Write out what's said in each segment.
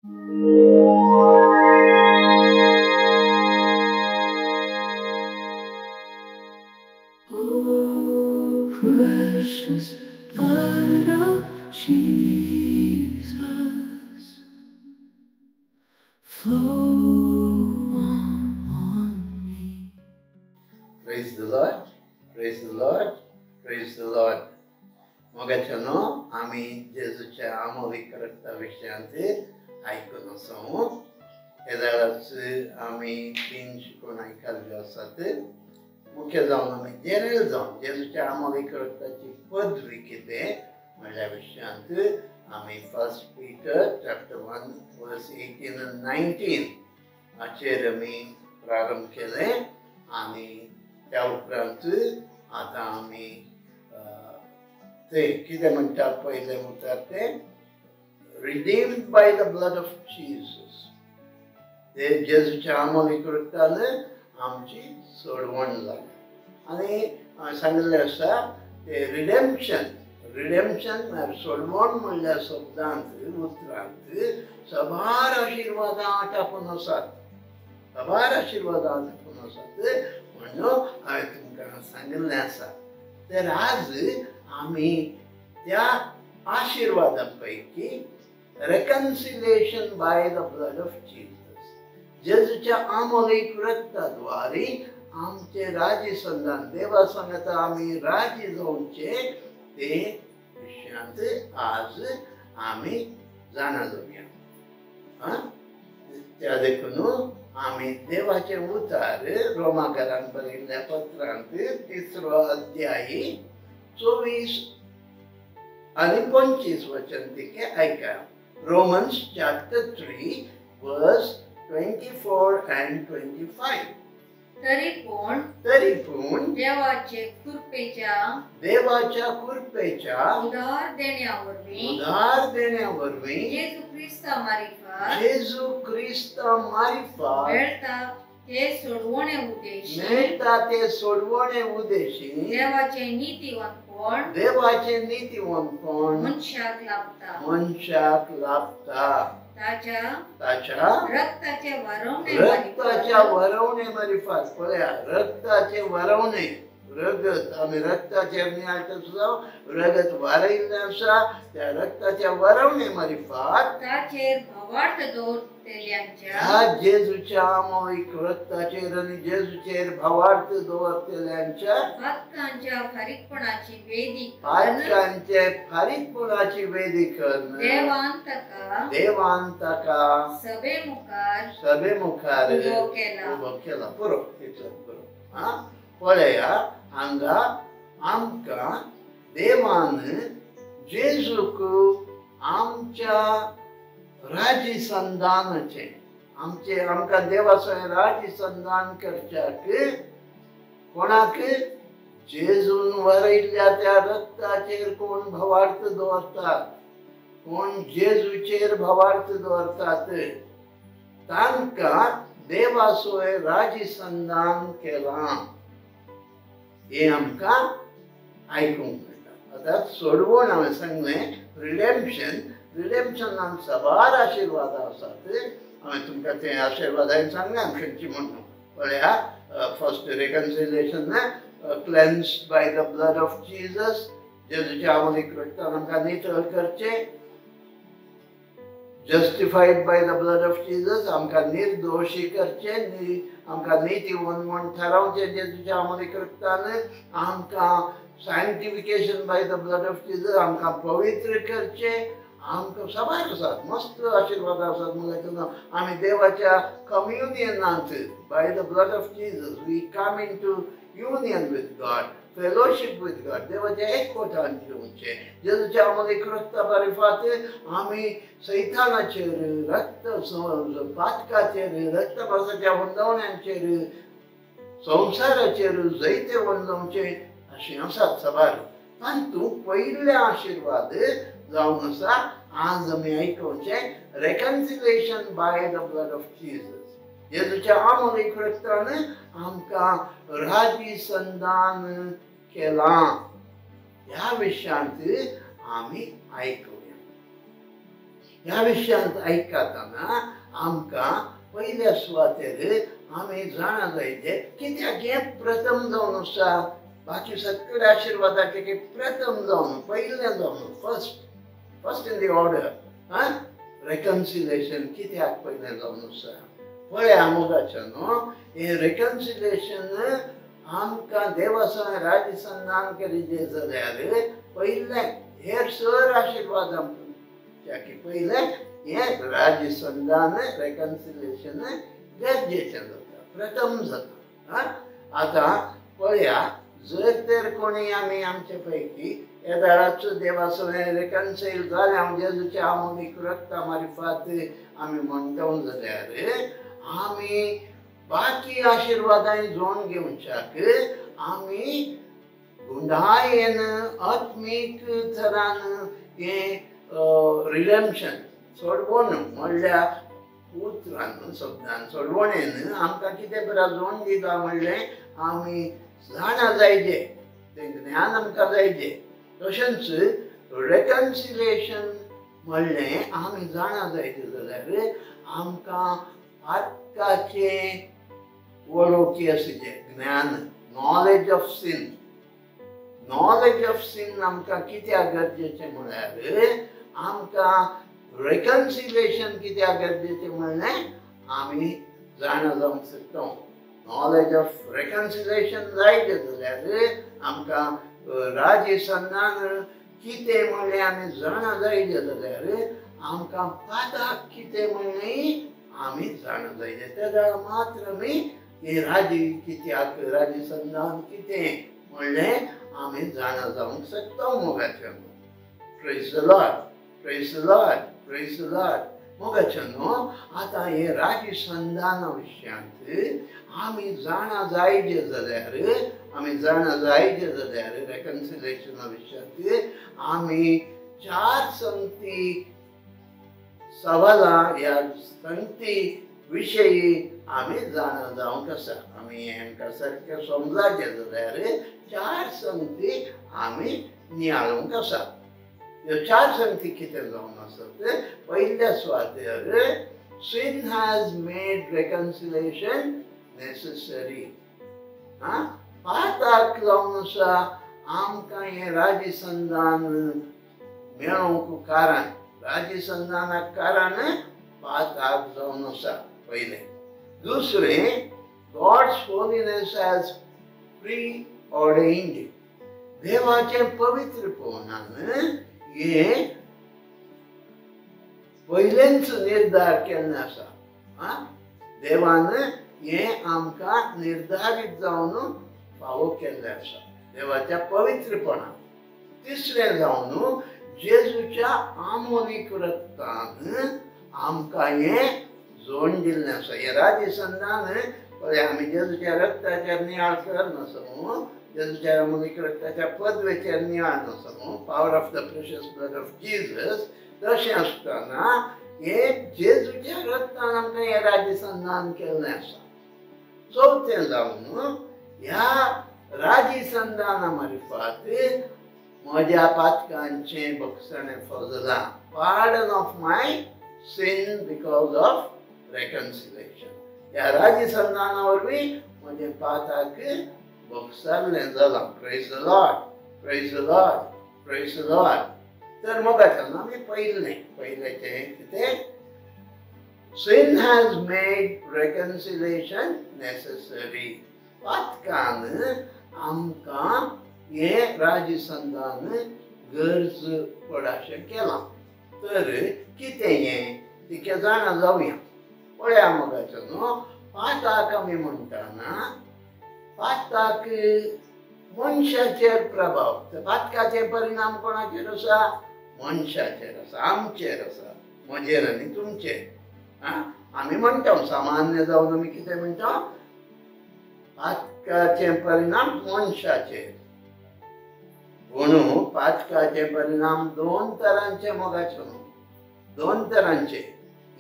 Oh, precious blood of Jesus, flow on me. Praise the Lord, praise the Lord, praise the Lord. मोगाच्यानो आमी जेजूच्या आमोलीक रक्ता विशयांत आयकून आसा. हे जाल्यार आमी तीन शिकवण आयकल्ल्यो आसात. मुख्य जावन आमी जेनेरल जावन जेजूच्या आमोलीक रक्ताची पदवी कितें म्हणल्या विशयांत आमी 1 Peter chapter 1 verse 18 आनी 19 हाचेर आमी प्रारंभ केलें. आनी त्या उपरांत आतां आमी ते कितें म्हणटा पयलें उतर तें redeemed by the blood of Jesus. ते जेजूच्या आमोलीक रक्तान आमची सोडवण जाली. आनी हांवें सांगिल्लें आसा ते रिडेम्पशन, रिडेम्पशन म्हळ्यार सोडवण म्हणल्या शब्दांत उतरांत साबार आशिर्वादां आटापून आसात, साबार आशिर्वादां आटापून आसात म्हणून हांवें तुमकां सांगिल्लें आसा. तर आज आमी त्या आशिर्वादां पैकी reconciliation by the blood of Jesus, जेजूच्या आमोलीक रक्ताद्वारे आमचे राजी संधान देवा सांगता आमी राजी जावचे ते विशयांत आज आमी जाणा जावया. त्या देखून आमी देवाचें उतार रोमाकारान बरयल्ल्या पत्रांत 3 अध्याय 24 आनी 25 वचन तिके आयका. Romans chapter 3 verse 24 and 25. तरी पूण देवाच्या कृपेच्या उदार देण्यावरवीं जेजू क्रिस्ता मारिफात मेळटा ते सोडवणे उद्देशी देवाचे नीतिवंतपण मनशाक लाभता. ताच्या रक्ताच्या वरवणे मारिफात. पळया, रक्ताचे वरवणे, रगत आमी रक्ताचेर नियाळटा सुद्दां रगत वारयल्लें आसा. त्या रक्ताच्या वरवणे मारिफात ताचेर भावार्थ दवरतल्यांच्या, ह्या जेजूच्या आमोलीक रक्ताचेर आनी जेजूचेर भावार्थ दवरतल्यांच्या पातकांच्या फारीकपणाची वेदी करून देवान ताका सभे मुखार उबो केला. पुरो, तितलें पुरो. आं, पळया हांगा आमकां देवान जेजूक आमच्या राजी संधानाचें, आमचे आमकां देवा सयत राजी संधान करच्याक कोणाक जेजून वरयल्ल्या त्या रक्ताचेर कोण भावार्थ दवरतात, कोण जेजूचेर भावार्थ दवरतात तांकां देवासोय राजी संधान केलां हें आमकां आयकूंक मेळटा. आतां सोडवण हांवें सांगलें रिडेम्पशन, रिडेम्पशनान साबार आशिर्वादां आसात. हांवें तुमकां ते आशिर्वाद हांवें सांगलें खंयची म्हणून. पळया, First reconciliation cleanse by the blood of Jesus, जेजूच्या आमोलीक रक्तान आमकां नितळ करचें. Justified by the blood of Jesus, आमकां निर्दोशी करचें, आमकां नीतिवंत म्हूण थारावचें जेजूच्या आमोलीक रक्तान. आमकां sanctification by the blood of Jesus, आमकां पवित्र करचें. आमकां साबार आसात, मस्त आशिर्वाद आसात. म्हणल्यार आमी देवाच्या कम्युनियनांत by the blood of Jesus we come into union with God, fellowship with God, देवाच्या एकवटान येवचें. जेजूच्या आमोलीक रक्ता मारिफात आमी सैतानाचेर, रक्त पातकाचेर, रक्तपासाच्या वंदवण्यांचेर, संवसाराचेर जैते वंदवचें अशें आसात साबार. तातूंत पयले आशिर्वाद जावन आसा आज आमी आयकुचें reconciliation by the blood of Jesus. जेजूच्या आमोलीक रक्तान आमकां राजी संधान केलां ह्या विशयांत आमी आयकुया. ह्या विशयांत आयकतना आमकां पयल्या सुवातेर आमी जाणा जायचे कित्याक हें प्रथम जावन आसा. बाकी सगळे आशिर्वादाचे की प्रथम जावन पयलें जावन first first in the order. आं, रेकन्सिलेशन कित्याक पयलें जावन आसा पळया मोगाचें न्हू. हें रेकन्सिलेशन आमकां देवासन राजसंधान करीजे जाल्यार पयलें हेर सर आशिर्वाद आमकां की पयलें हें राजसंधान रेकन्सिलेशन गरजेचें जाता, प्रथम जाता. आतां पळया जर तर कोणी आमी आमचे पैकी ह्या दाराचो देवासो रेकन्सायल जालें हांव जेजूच्या आमोलीक रक्ता मारिफात आमी म्हणटा जाल्यार आमी बाकी आशिर्वादांय जोड घेवच्याक आमी गुंडायेन आत्मीक थरान हें रिडेम्पशन सोडवण म्हणल्यार उतरान शब्दान सोडवणेन आमकां कितें बरें जोड दिता म्हणलें आमी जाणा जायजे, तें ज्ञान आमकां जायजे. तशेंच रेकन्सिलेशन म्हणलें आमी जाणा जायजे जाल्यार आमकां पातकाचें वळखी आसचें ज्ञान, knowledge of sin. Knowledge of sin आमकां कित्याक गरजेचें म्हळ्यार आमकां रेकन्सिलेशन कित्याक गरजेचें म्हणलें आमी जाणा जावंक शकता. नॉलेज ऑफ रेकन्सिलेशन जायजें जाल्यार आमकां राजसंधान कितें म्हणलें आमी जाणा जायजें जाल्यार आमकां पाताक कितें म्हणलें आमी जाणा जायजें. तेन्ना मात्र आमी हें राजी कित्याक राजसंधान कितें म्हणलें आमी जाणा जावंक शकता मोगाचें. Praise the Lord, praise the Lord, praise the Lord. मोगाचें न्हू. आतां हें राजसंधाना विशयांत आमी जाणा जायजे जाल्यार आमी जाणा जायजे जाल्यार रेकन्सिलेशना विशयांत आमी चार संगती सवालां ह्या संगती विशयी आमी जाणा जावंक आसा. आमी हेंकां सारकें समजाचें जाल्यार चार संगती आमी नियाळूंक आसा. ह्यो चार संगती कितें जावन आसात? पयल्या सुवातेर sin has made reconciliation necessary. आं, पाताक जावन आसा आमकां हें राजसंधान मेळोवंक कारण, राजसंधानाक कारण पाताक जावन आसा पयलें. दुसरें, God's holiness has preordained. देवाचें पवित्रपणान हें पयलेंच निर्धार केल्लें आसा. आं, देवान हें आमकां निर्धारीत जावन फावो केल्लें आसा देवाच्या पवित्रपणान. तिसरें जावन जेजूच्या आमोलीक रक्तान आमकां हें जोड दिल्लें आसा. हें राजसंधान पळय आमी जेजूच्या रक्ताचेर नियाळ करनासो, जेजूच्या आमोलीक रक्ताच्या पदवेचेर नियाळ नासो, power of the precious blood of Jesus. तशें आसतना हें जेजूच्या रक्तान आमकां हें राजसंधान केल्लें आसा. चवथें जावन ह्या राजसंधाना मारिफात म्हज्या पातकांचें बक्षणें फजलां, pardon of my sin because of reconciliation. ह्या राजसंधाना वरवीं म्हजें पाताक बक्षारलें जालां. Praise the Lord, praise the Lord, praise the Lord. तर मोगाच्यान आमी पयलें पयलेचें कितें? Sin has made reconciliation necessary. पातकान आमकां हें राजसंधान गरज पडाशें केलां. तर कितें हें तिकें जाणा जावया. पळया मोगाचो न्हू, पाताक आमी म्हणटाना पाताक मनशाचेर प्रभाव, पातकाचे परिणाम कोणाचेर आसा? मनशाचेर आसा, आमचेर आसा, म्हजेर आनी तुमचेर. आं, आमी म्हणटा सामान्य जावन आमी कितें म्हणटा? पातकाचे परिणाम मनशाचेर. पूण पातकाचे परिणाम दोन तरांचे मोगाचो, दोन तरांचे.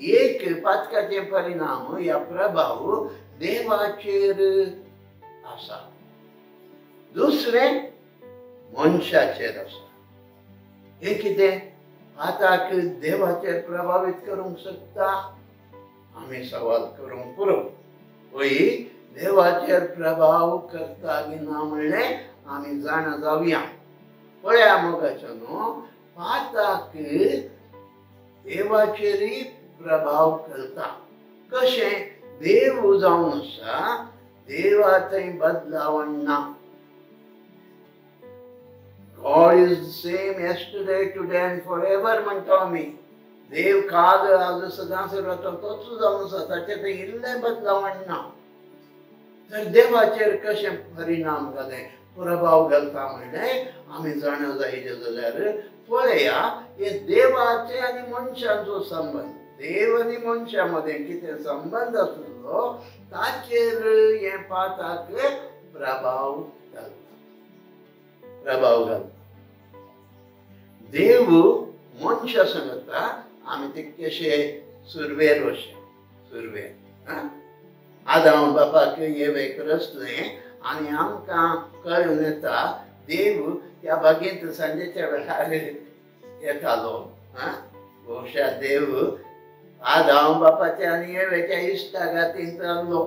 एक पातकाचे परिणाम या प्रभाव देवाचेर आसा, दुसरें मनशाचेर आसा. हें कितें? पाताक देवाचेर प्रभावीत करूंक शकता? आमी सवाल करूंक पुरो. हय, देवाचेर प्रभाव करता की ना म्हणलें आमी जाणा जावया. पळया मोगाचो न्हू, पाताक देवाचेरय प्रभाव करता. कशें? देव जावन आसा, देवा थंय बदलावण ना. God is the same yesterday, today and forever म्हणटा आमी. देव काल आज सदां सर्वात तोच जावन आसा, ताचें थंय इल्लें बदलावण ना. तर देवाचेर कशें परिणाम घालें, प्रभाव घालता म्हणलें आमी जाणा जायचें जाल्यार पळया हे देवाचे आनी मनशांचो संबंद, देव आनी मनशा मदें कितें संबंद आशिल्लो ताचेर हें पाताक प्रभाव घालता, प्रभाव घालता. देव मनशा सांगता आमी तितकेशे सुरवेर वचचें, सुरवेर आदाम बापाक येवेक रचलें आनी आमकां कळून येता देव त्या बागेंत सांजेच्या वेळार येतालो. बहुशा देव आदाम बापाच्या आनी येवेच्या इश्टागातींत चल्लो,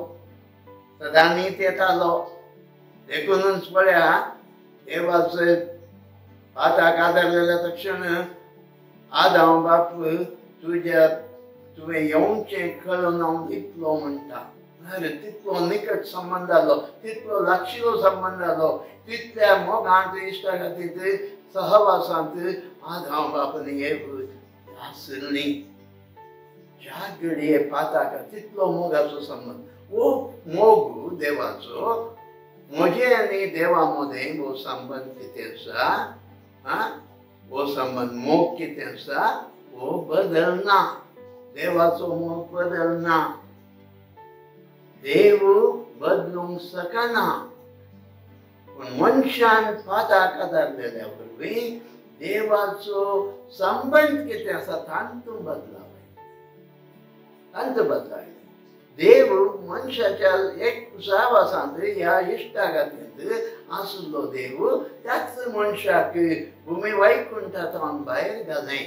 सदांनीच येतालो. देखूनच पळया देवाचो पाताक आदारलेल्या तक्षण आदाम बाप तुज्या तुवें येवचें कळून हांव लिपलो म्हणटा. अरे तितलो निकट संबंद जालो, तितलो लागशिलो संबंद जालो, तितल्या मोगांत इश्टागातींत सहवासांत आदाम बाप आनी एव आशिल्लीं. ज्या घडये पाताक तितलो मोगाचो संबंद, हो मोग देवाचो म्हजे आनी देवा मदें हो संबंद कितें आसा, हो संबंद मोग कितें आसा हो बदलना. देवाचो मोग बदलना, देव बदलूंक शकना. पूण मनशान पाताक आदारलेल्या वरवीं देवाचो संबंद कितें आसा तातूंत बदलाव, तांतूत बदलाव. देव मनशाच्या एक सहवासांत ह्या इश्टागातींत आशिल्लो देव त्याच मनशाक भुमी वैकुंठांत भायर घालें,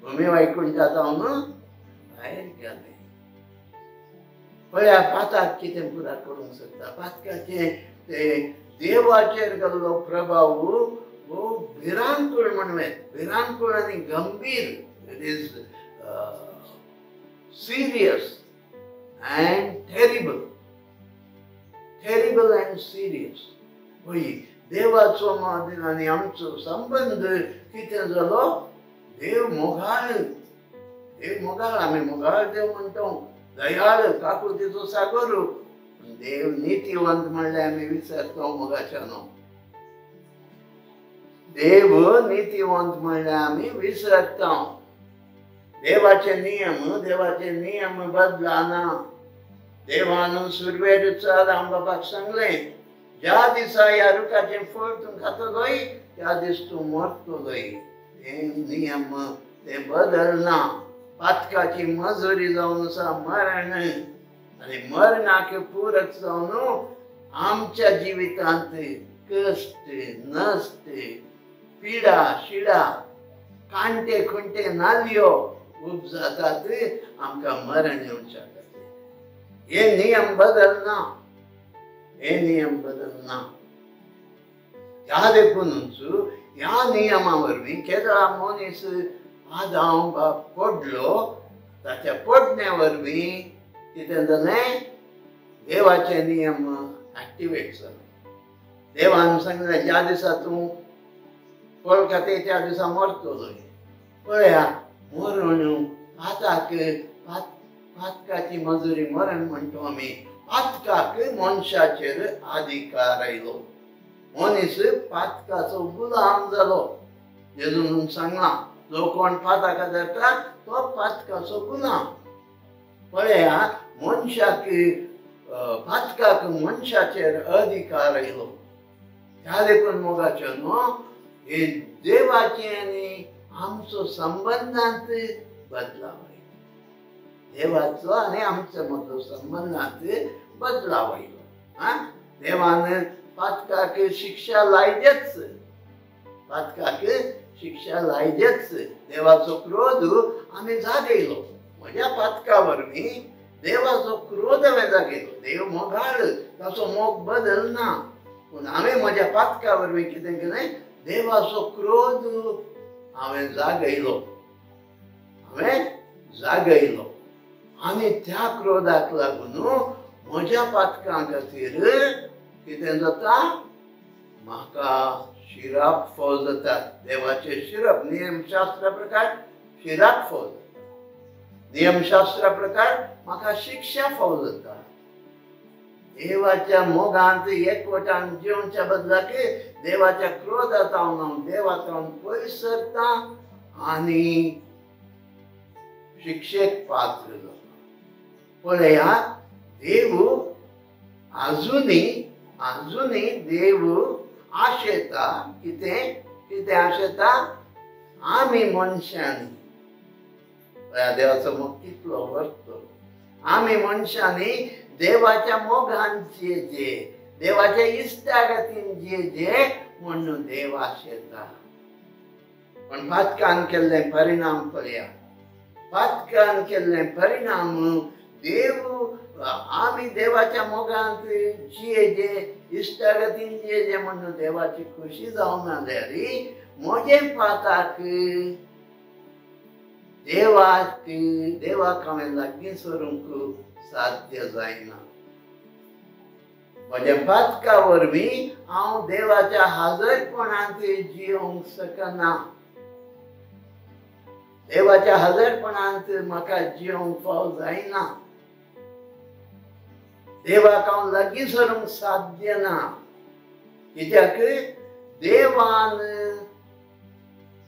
भुमी वैकुंठांत भायर घालें. पळया पाताक कितें पुरा करूंक शकता. पातकाचें ते देवाचेर घाल्लो प्रभाव हो भिरांकूळ म्हणूं, भिरांकूळ आनी गंभीर. It is serious and terrible, terrible and serious. हय, देवाचो आनी आमचो संबंद कितें जालो? देव मोगाळ, देव मोगाळ, आमी मोगाळ देव म्हणटा, दयाळ, काकुळतीचो सागर. देव नितीवंत म्हणल्यार आमी विसरता मोगाच्यानो. देव नितीवंत म्हणल्यार आमी विसरता. देवाचे नियम, देवाचे नियम बदलाना. देवान सुरवेर आदाम बापाक सांगलें, ज्या दिसा ह्या रुखाचें फळ तूं खातलोय त्या दीस तूं मरतलोय. ते नियम ते बदलना. पातकाची मजुरी जावन आसा मरण, आनी मरणाक पूरक जावन आमच्या जिवितांत कश्ट, नश्ट, पिडा, शिडा, कांटे खुंटे, नालयो खूब जातात, आमकां मरण येवच्या खातीर. हे नियम बदलना, हे नियम बदलना. ह्या देखूनच ह्या नियमा वरवीं केदळा मनीस आदाम बाप पडलो, ताच्या पडण्या वरवीं कितें जालें? देवाचे नियम एक्टिवेट जाले. देवान सांगलें ज्या दिसा तूं फळ खाते त्या दिसा मरतलो. पळया मरण पाताक, पातकाची मजुरी मरण म्हणटा आमी. पातकाक मनशाचेर अधिकार आयलो, मनीस पातकाचो गुलाम जालो. जेजून सांगलां जो कोण पाताक धरता तो पातकाचो गुलाम. पळया मनशाक, पातकाक मनशाचेर अधिकार आयलो. ह्या देखून मोगाचो न्हू हे देवाचे आनी आमचो संबंदांत बदलाव आयलो. देवाचो आनी आमच्या मदलो संबंदांत बदलाव आयलो. देवान पातकाक शिक्षा लायलेच, पातकाक शिक्षा लायजेच. देवाचो क्रोध आमी जागयलो म्हज्या पातका वरवीं. देवाचो क्रोध हांवें जागयलो. देव मोगाळ, ताचो मोग बदलना. पूण हांवें म्हज्या पातका वरवीं कितें केलें? देवाचो क्रोध हांवें जागयलो, हांवें जागयलो. आनी त्या क्रोधाक लागून म्हज्या पातकां खातीर कितें जाता? म्हाका शिराप फाव जाता. देवाचे शिरप नियमशास्त्रा प्रकार शिराप फाव जाता. नियमशास्त्रा प्रकार म्हाका शिक्षा फाव जाता. देवाच्या मोगांत एकवटान जेवच्या बदलाक देवाच्या क्रोधांत हांव देवाक पयस सरता आनी शिक्षेक पात्र जाता. पळया, देव आजुनी आजुनी देव आशेता. कितें कितें आशेता? आमी मनशांनी, पळया देवाचो मोग कितलो व्हडलो. आमी मनशांनी देवाच्या मोगान जियेचे, देवाच्या इश्टागतीन जियेचे म्हणून देव आशेता. पण पातकान केल्ले परिणाम पळया, पातकान केल्ले परिणाम. देव आमी देवाच्या मोगांत जियेचे, इश्टागतीन जियेचे म्हणून देवाची खुशी जावना जाल्यार म्हजें पाताक देवाक देवाक हांवें लागीं सरूंक साध्य जायना. म्हज्या पातका वरवीं हांव देवाच्या हाजरपणांत जियोंक शकना. देवाच्या हाजरपणांत म्हाका जियोंक फाव जायना. देवाक हांव लागीं सरूंक साध्य ना. कित्याक? देवान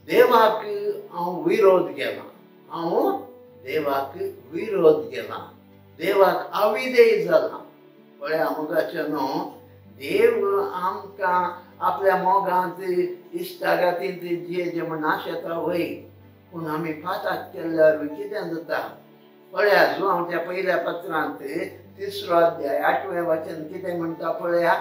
देवाक हांव विरोध केला, हांव देवाक विरोध केला, देवाक अविधेय जाला. पळया मोगाचें न्हू, देव आमकां आपल्या मोगांत इश्टागतींत जियेचे म्हण आशेता वय. पूण आमी पाताक केल्ल्यार कितें जाता? पळया, जुवांवच्या पयल्या पत्रांत 3रो अध्याय 8वें वचन कितें म्हणटा पळया.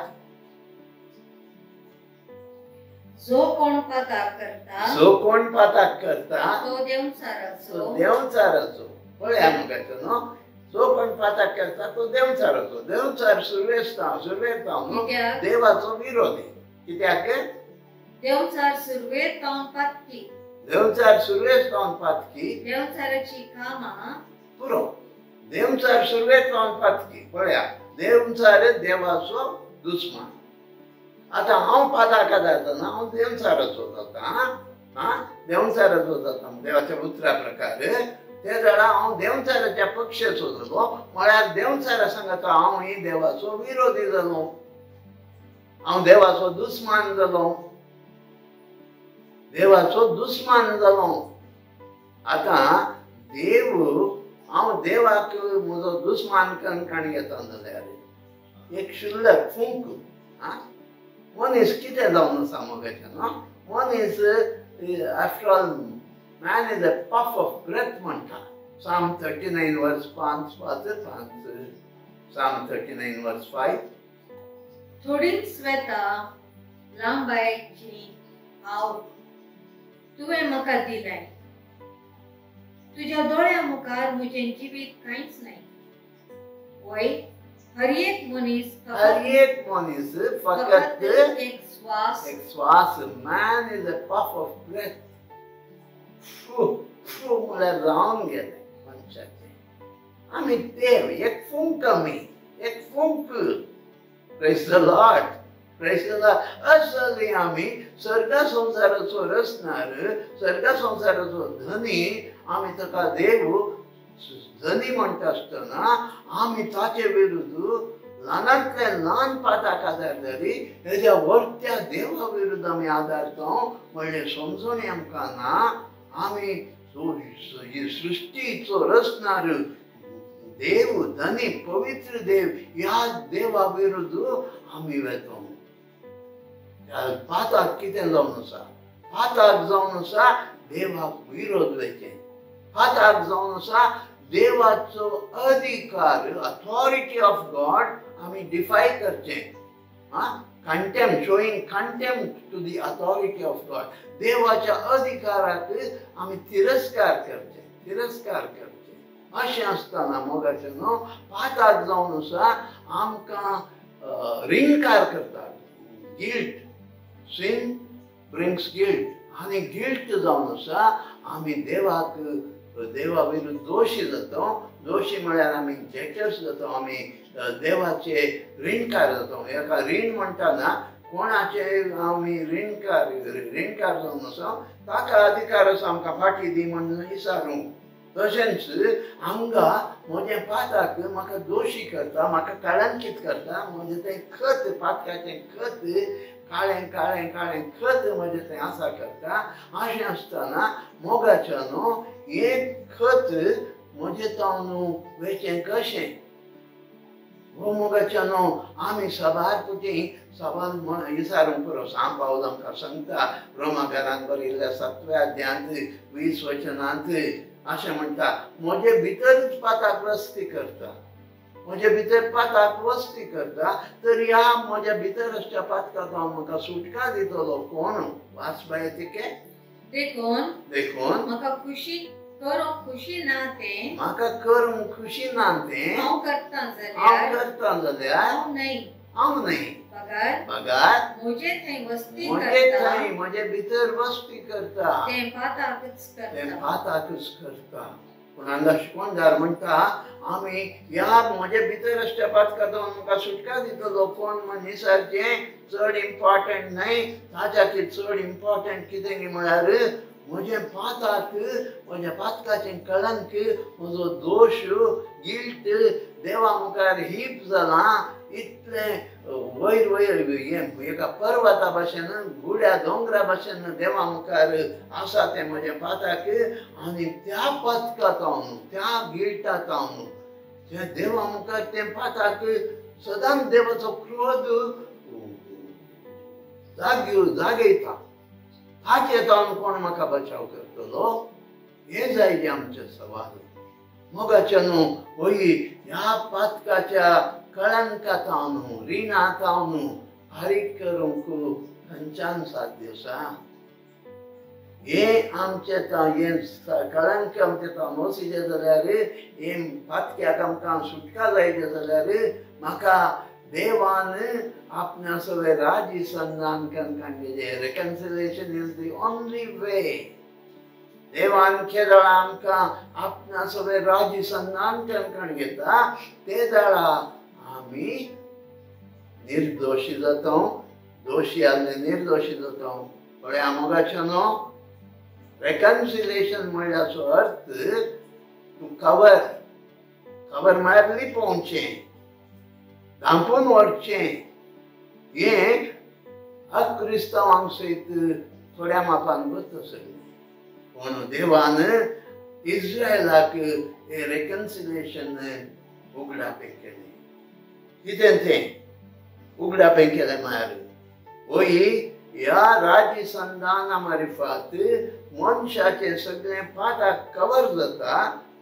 जो कोण पाताक करता, जो कोण पाताक करता तो देवचाराचो, देवचाराचो. पळया मोगाचो न्हू, जो कोण पाताक करता तो देवचाराचो. देवचार सुरवेस्तांव, सुरवेस्तांव देवाचो विरोधी. कित्याक? देवचार सुरवेर तावन पातकी, देवचार सुरवेस तावन पातकी, देवचाराची कामां पुरो. देवचार सुरवेस तावन पातकी. पळया, देवचार देवाचो दुस्मान. आतां हांव पाताक जातना हांव देवचाराचो जाता. आं, देवचाराचो जाता देवाच्या उतरा प्रकार. ते जाल्यार हांव देवचाराच्या पक्षाचो जालो, म्हळ्यार देवचारा सांगता हांव ही देवाचो विरोधी जालो, हांव देवाचो दुस्मान जालो, देवाचो दुस्मान जालो. आतां देव हांव देवाक म्हजो दुस्मान कणकण घेता जाल्यार एक शुल्लक फूंक. आं, मनीस कितें जावन आसा मोगाचें न्हू? मनीस after all man is a puff of breath म्हणटा. Psalm 39 verse 5 5 Psalm 39 verse 5. थोडीच वेता लांबायची हांव तुवें म्हाका दिलाय, तुज्या दोळ्या मुखार म्हजें जिवीत कांयच न्हय. वय, हर एक मनीस, हर एक मनीस फकत एक श्वास, एक श्वास. Man is a puff of breath. फू फू म्हळ्यार जावन गेलें मनशाचें. आमी देव एक फूंक, आमी एक फूंक. Praise the Lord, praise the Lord. असली आमी सर्गा संवसाराचो रचणार, सर्गा संवसाराचो धनी, आमी ताका देव धनी म्हणटा आसतना आमी ताचे विरुद्ध ल्हानांतले ल्हान पाताक आदार जाली हेज्या व्हडत्या देवा विरुद्ध आमी आदारता म्हणलें समजून आमकां ना. आमी ही सृश्टीचो रचणार देव धनी पवित्र देव ह्या देवा विरुद्ध आमी वेतो. पाताक कितें जावन आसा? पाताक जावन आसा देवाक विरोध वयचें. पाताक जावन आसा देवाचो अधिकार, ऑथॉरिटी ऑफ गॉड आमी डिफाय करचें, Contempt, showing contempt to the authority of God. देवाच्या अधिकाराक आमी तिरस्कार करचे, तिरस्कार करचे. अशें आसतना मोगाचें न्हू पाताक जावन आसा आमकां रिणकार करता. गिल्ट, सिन ब्रिंग्स गिल्ट. आनी गिल्ट जावन आसा आमी देवाक, देवा विरुद्ध दोशी जाता. दोशी म्हळ्यार आमी डेटर्स जाता, आमी देवाचे रिणकार जाता. एका रीण म्हणटाना कोणाचे आमी रिणकार, रिणकार जावन आसा ताका अधिकार आसा आमकां फाटी दी म्हणून विचारूंक. तशेंच हांगा म्हजें पाताक म्हाका दोशी करता, म्हाका कळंकीत करता. म्हजें तें खत, पातकाचें खत, काळें काळें काळें खत म्हजें तें आसा करता. अशें आसतना मोगाचें न्हू हें खत म्हजें तावन वेचें कशें? हो मोगाचें न्हू आमी साबार कुटी साबार विचारूंक पुरो. सांत पावल आमकां सांगता रोमाकारान बरयल्ल्या 7व्या अध्यायांत 20 वचनांत अशें म्हणटा, म्हजे भितरूच पाताक वस्ती करता, म्हजे भितर पाताक वस्ती करता. तर ह्या म्हज्या भितर आसच्या पातकाक हांव म्हाका सुटका दितलो कोण? वाच बाय तिके. देखून देखून म्हाका खुशी करूंक खुशी ना तें, म्हाका करूंक खुशी ना तें हांव करता जाल्यार, हांव करता जाल्यार हांव न्हय, हांव न्हय, बगर बगर म्हजे थंय वस्ती म्हजे करता, थंय म्हजे भितर वस्ती करता तें पाताकच तें करता. पाताकच करता. पूण हांगा शिकोणदार म्हणटा आमी ह्या म्हजे भितर आसच्या पातकांत म्हाका सुटका दितलो कोण म्हण विचारचें चड इम्पॉर्टंट न्हय. ताच्याकी चड इम्पॉर्टंट कितें म्हळ्यार म्हजें पाताक, म्हज्या पातकाचें कळंक, म्हजो दोश, गिल्ट देवा मुखार हीप जालां. इतलें वयर वयर हें एका पर्वता भाशेन, गुड्या दोंगरा भाशेन देवा मुखार आसा तें म्हजें पाताक. आनी त्या पातका तावन, त्या गिल्टा तावन, त्या देवा मुखार तें पाताक सदांच देवाचो क्रोध जागयता. ताचे तावन कोण म्हाका बचाव करतलो? हें जायजें आमचें सवाल. मोगाचें न्हू होय ह्या पातकाच्या कळंका तावन, रिणा तावन फारीक करूंक खंयच्यान साध्य आसा? हें आमचें हें कळंक आमचें तावन वचचें जाल्यार, हें पातक्याक आमकां सुटका जायचें जाल्यार म्हाका देवान आपणा सगळें राजी संधान करून. Reconciliation is the only way. देवान केदळा आमकां आपणा सगळें राजी संधान करून घेता ते दळा आमी निर्दोशी जाता. दोशी आसले निर्दोशी जाता. पळया मोगाचें न्हू रेकन्सिलेशन म्हणल्याचो अर्थ टू कवर. कवर म्हळ्यार लिपोवचें, धांपून व्हरचें. हें अक्रिस्तांवांक सयत थोड्या मापान गोत आसलें. पूण देवान इस्रायलाक हें रेकन्सिलेशन उगडापें केलें. कितें तें उगडापें केलें म्हळ्यार होय ह्या राजी संधाना मारिफात मनशाचें सगळें पाताक कवर जाता,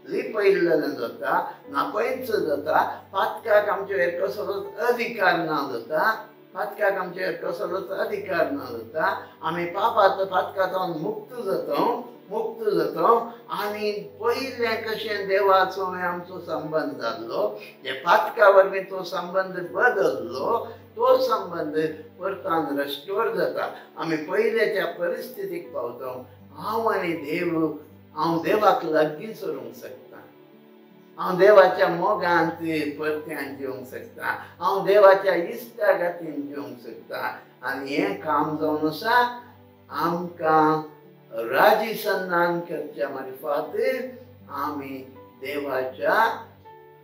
लिपयल्लें जाता, नापयच जाता. पातकाक आमचेर कसलोच अधिकार ना जाता, पातकाक आमचेर कसलोच अधिकार ना जाता. आमी पापाचो पातकांतल्यान मुक्त जाता, मुक्त जाता. आनी पयलें कशें देवाचो आमचो संबंद जाल्लो, जे पातका वरवीं तो संबंद बदल्लो, तो संबंद परतान रेस्टोर जाता. आमी पयल्याच्या परिस्थितीक पावता. हांव आनी देव, हांव देवाक लागीं सरूंक शकता, हांव देवाच्या मोगांत परत्यान जिवंक शकता, हांव देवाच्या इश्टागातीन जिवंक शकता. आनी हें काम जावन आसा आमकां राजी संधान करच्या मारिफात आमी देवाच्या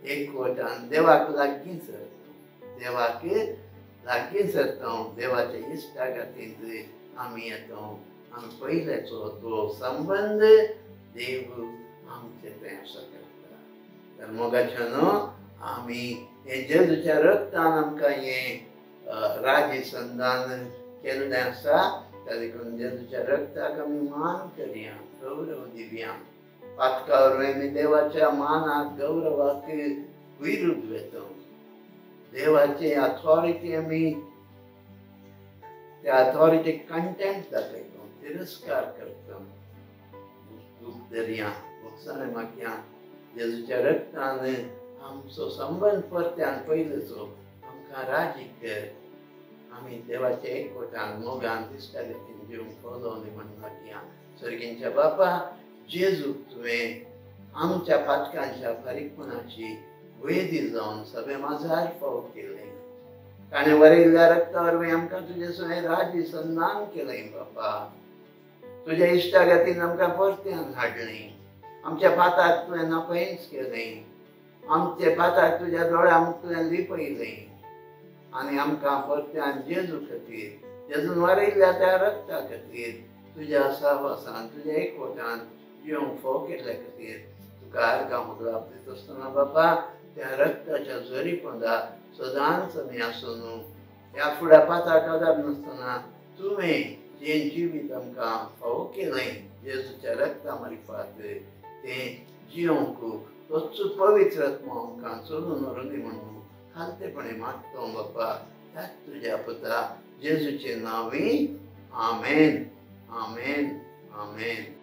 एकवटान देवाक लागीं सरता, देवाक लागीं सरता, देवाच्या इश्टागातींत आमी येता. आमी पयल्याचो तो संबंद देव आमचे थंय आसा करता. तर मोगाचें न्हू आमी हें जेजूच्या रक्तान आमकां हें राजी संधान केल्लें आसा. देखून जेजूच्या रक्ताक आमी मान करया, गौरव दिवया. पातका वरवीं आमी देवाच्या मानाक, गौरवाक विरुद्ध वता. देवाची अथॉरिटी आमी त्या अथॉरिटीक कंटेम्प्ट दाखयता, तिरस्कार करता. दूख दर्या भोगसाणे मागया, जेजूच्या रक्तान आमचो संबंद परत्यान पयलींचो आमकां राजी कर. आमी देवाच्या एकवटान मोगान इश्टागतीन जिवंक फलोवनी म्हण मागया. सर्गींच्या बापा, जेजूक तुवें आमच्या पातकांच्या फारीकपणाची वेदी जावन सगळे माजार फावट केलें. ताणें वरयल्ल्या रक्ता वरवीं आमकां तुजें सगळें राजी सन्मान केलें. बापा, तुज्या इश्टागतीन आमकां परत्यान हाडलें. आमच्या पाताक तुवें नपयंच केलें. आमचे पाताक तुज्या दोळ्या मुखार लिपयलें आनी आमकां परत्यान जेजू खातीर, जेजून वरयल्ल्या त्या रक्ता खातीर तुज्या सहवासान तुज्या एकवटान जिवंक फोव केल्ल्या खातीर तुका आर्गां मुगलाप दिता आसतना बापा, त्या रक्ताच्या जरी पोंदा सदांच आमी आसून ह्या फुडें पाताक आदार नासतना तुवें जें जिवीत आमकां फावो केलें जेजूच्या रक्ता मारिफात तें जिवंक तोच पवित्र आत्मो आमकां चलून व्हरुनी म्हणून खालतेपणे मागतो बापा, त्याच तुज्या पुता जेजूचे नांवी. आमेन, आमेन, आमेन.